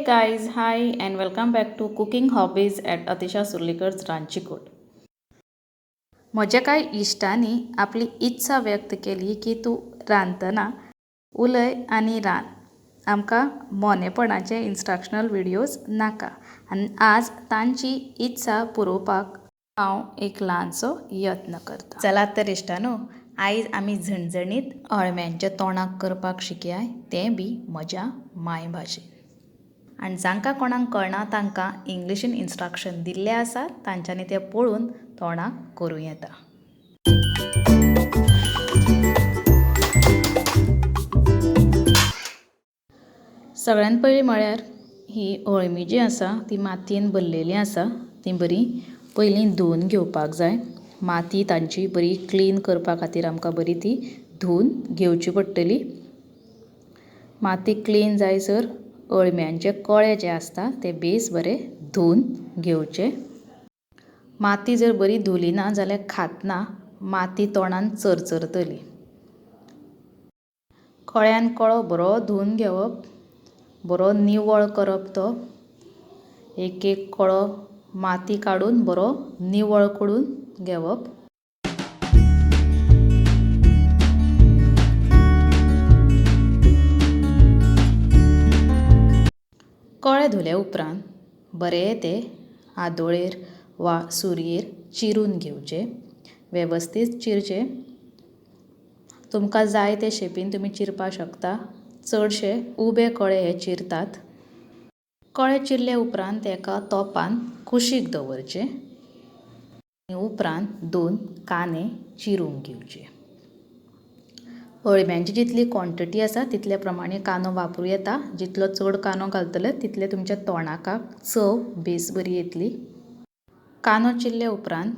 Guys, hi and welcome back to Cooking Hobbies at Atisha Surlikar's रांदचीकूड. म्हज्या कांय इश्टांनी आपली इत्सा व्यक्त केली की तूं रांदतना उलय आनी रांद, आमकां मोनेपणाचे इन्स्ट्रक्शनल विडियोज नाका. आनी आज तांची इत्सा पुरोवपाक हांव एक ल्हानसो यत्न करतां. चलात तर इश्टांनो, आयज आमी झणझणीत अळम्यांचें तोंडाक करपाक शिकया, तें बी म्हज्या माय भाशेन. आनी जांकां कोणाक कळना तांकां इंग्लिशीन इन्स्ट्रक्शन दिल्लें आसा, तांच्यांनी तें पळोवन तोंडाक करूं येता. सगळ्यान पयलीं म्हळ्यार ही अळमी जी आसा ती मातयेन भरलेली आसा, ती बरी पयलीं धुवन घेवपाक जाय. माती तांची बरी क्लीन करपा खातीर आमकां बरी ती धुवन घेवची पडटली. माती क्लीन जायसर अळम्यांचे कळे जे आसता ते बेस बरे धुवन घेवचे. माती जर बरी धुली ना जाल्यार खातना माती तोंडान चरचरतली. कळ्यान कळो बरो धुवन घेवप, बरो निवळ करप, तो एक एक कळो माती काडून बरो निवळ करून घेवप. कळे धुले उपरांत बरे ते आदोळेर वा सुरयेर चिरून घेवचे, वेवस्थीत चिरचे. तुमकां जाय ते शेपीन तुमी चिरपाक शकता. चडशे उबे कळे हे चिरतात. कळे चिरले उपरांत तेका तोपान कुशीक दवरचे आनी उपरांत 2 कांदे चिरूंक घेवचे. अळम्यांची जितली क्वॉन्टिटी आसा तितले प्रमाणे कांदो वापरूं येता. जितलो चड कांदो घालतले तितले तुमच्या तोंडाक चव बेस बरी येतली. कांदो चिरले उपरांत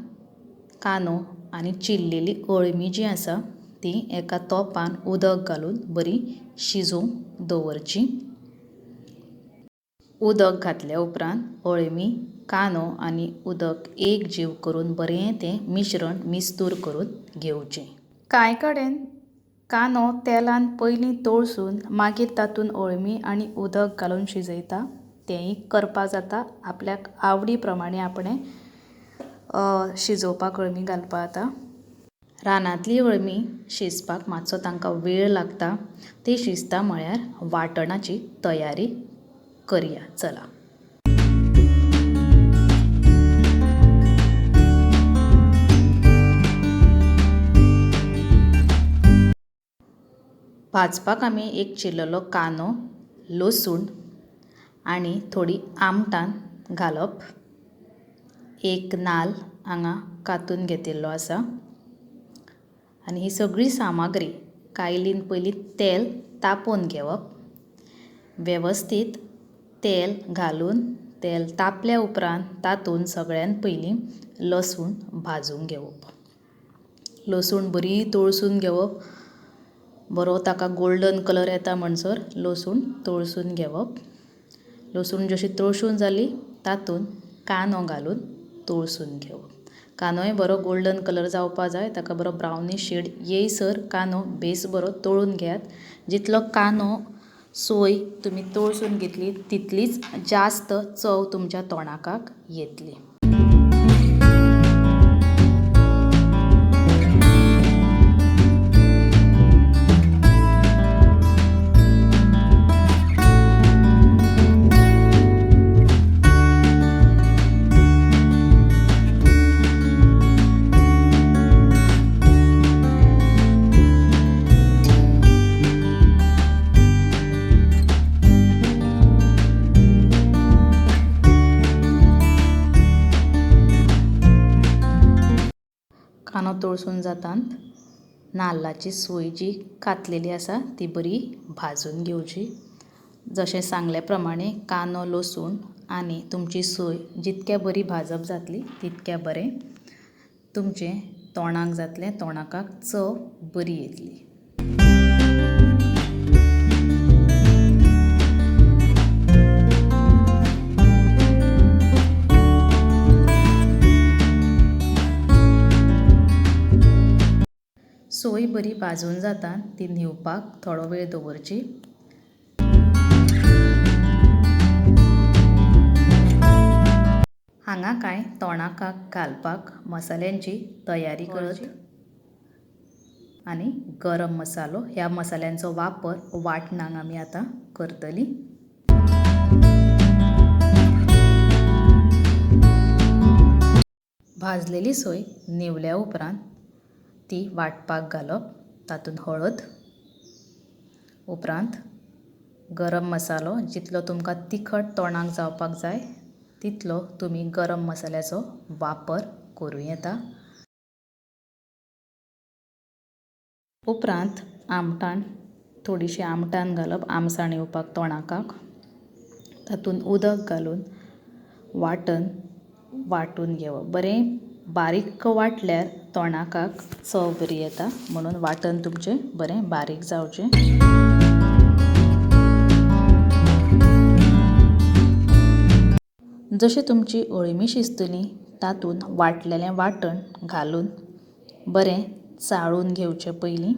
कांदो आनी चिरलेली अळमी जी आसा ती एका तोपान उदक घालून बरी शिजोवंक दवरची. उदक घातल्या उपरांत अळमी, कांदो आनी उदक एक जीव करून बरें तें मिश्रण मिस्तूर करून घेवचें. कांय कडेन कांदो तेलान पयलीं तळसून मागीर तातूंत अळमी आनी उदक घालून शिजयता, तेंय करपाक जाता. आपल्याक आवडी प्रमाणे आपणें शिजोवपाक अळमी घालपाक जाता. रानांतली अळमी शिजपाक मातसो तांकां वेळ लागता. ती शिजता म्हळ्यार वांटणाची तयारी करया. चला, भाजपाक आमी एक चिरलेलो कांदो, लसूण आनी थोडी आमटान घालप. एक नाल्ल हांगा कातून घेतिल्लो आसा आनी ही सगळी सामग्री कायलीन पयलीं तेल तापोवन घेवप. वेवस्थीत तेल घालून तेल तापल्या उपरांत तातूंत सगळ्यान पयलीं लसूण भाजूंक घेवप. लसूण बरी तळसून घेवप, बरो ताका गोल्डन कलर येता म्हणसर लसूण तळसून घेवप. लसूण जशी तळसून जाली तातूंत कांदो घालून तळसून घेवप. कांदोय बरो गोल्डन कलर जावपा जाय, ताका बरो ब्रावनीश शेड येयसर कांदो बेस बरो तळून घेयात. जितलो कांदो सोय तुमी तळसून घेतली तितलीच जास्त चव तुमच्या तोंडाक येतली. कांदो तळसून जातांत नाल्लाची सोय जी कातलेली आसा ती बरी भाजून घेवची. जशें सांगले प्रमाणे कांदो, लसूण आनी तुमची सोय जितक्या बरी भाजप जातली तितक्या बरें तुमचें तोंडाक जातलें, तोंडाक चव बरी येतली. सोय बरी भाजून जाता ती न्हिवपाक थोडो वेळ दवरची. हांगा कांय तोणाकाक घालपाक मसाल्यांची तयारी करत आनी गरम मसालो. ह्या मसाल्यांचो वापर वांटणाक आमी आतां करतलीं. भाजलेली सोय न्हिवल्या उपरांत ती वांटपाक घालप. तातूंत हळद, उपरांत गरम मसालो, जितलो तुमकां तिखट तोणाक जावपाक जाय तितलो तुमी गरम मसाल्याचो वापर करूं येता. उपरांत आमटाण, थोडीशी आमटाण घालप आमसाण येवपाक तोणाकाक. तातूंत उदक घालून वांटण वांटून घेवप. बरें बारीक वांटल्यार तोणाकाक चव बरी येता, म्हणून वांटण तुमचें बरें बारीक जावचें. जशें तुमची अळमी शिजतली तातूंत वांटलेलें वांटण घालून बरें चाळून घेवचें पयलीं.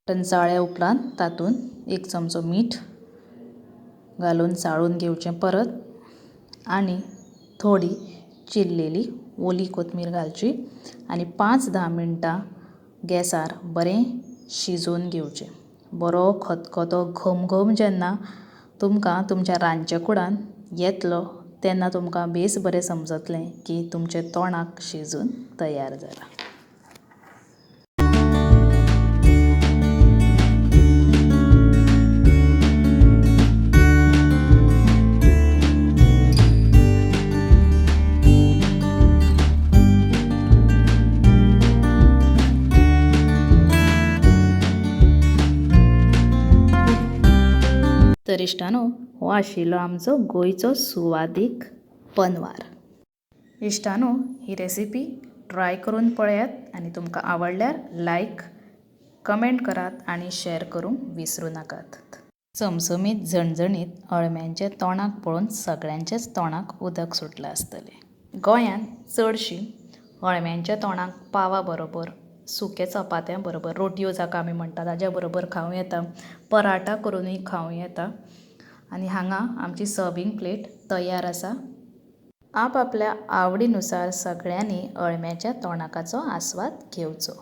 वांटण चाळ्ळ्या उपरांत तातूंत 1 चमचो मीठ घालून चाळून घेवचें परत आनी थोडी चिरलेली ओली कोथमीर घालची आनी 5-10 मिनटां गॅसार बरें शिजोवन घेवचें. बरो खतखतो घमघम जेन्ना तुमकां तुमच्या रांदच्या कुडान येतलो तेन्ना तुमकां बेस बरें समजतलें की तुमचें तोणाक शिजून तयार जालां. तर इश्टानो, हो आशिल्लो आमचो गोंयचो सुवादीक पनवार. इश्टानो, ही रेसिपी ट्राय करून पळयात आनी तुमकां आवडल्यार लायक, कमेंट करात आनी शेअर करूंक विसरूं नाकात. चमचमीत झणझणीत अळम्यांचें तोणाक पळोवन सगळ्यांचेच तोणाक उदक सुटलां आसतलें. गोंयांत चडशीं अळम्यांच्या तोणाक पावा बरोबर, सुके चपात्यां बरोबर, रोटयो जाका आमी म्हणटात ताज्या बरोबर खावं येता, पराठा करुनूय खावं येता. आनी हांगा आमची सर्वींग प्लेट तयार आसा. आपआपल्या आवडीनुसार सगळ्यांनी अळम्याच्या तोणाकाचो आस्वाद घेवचो.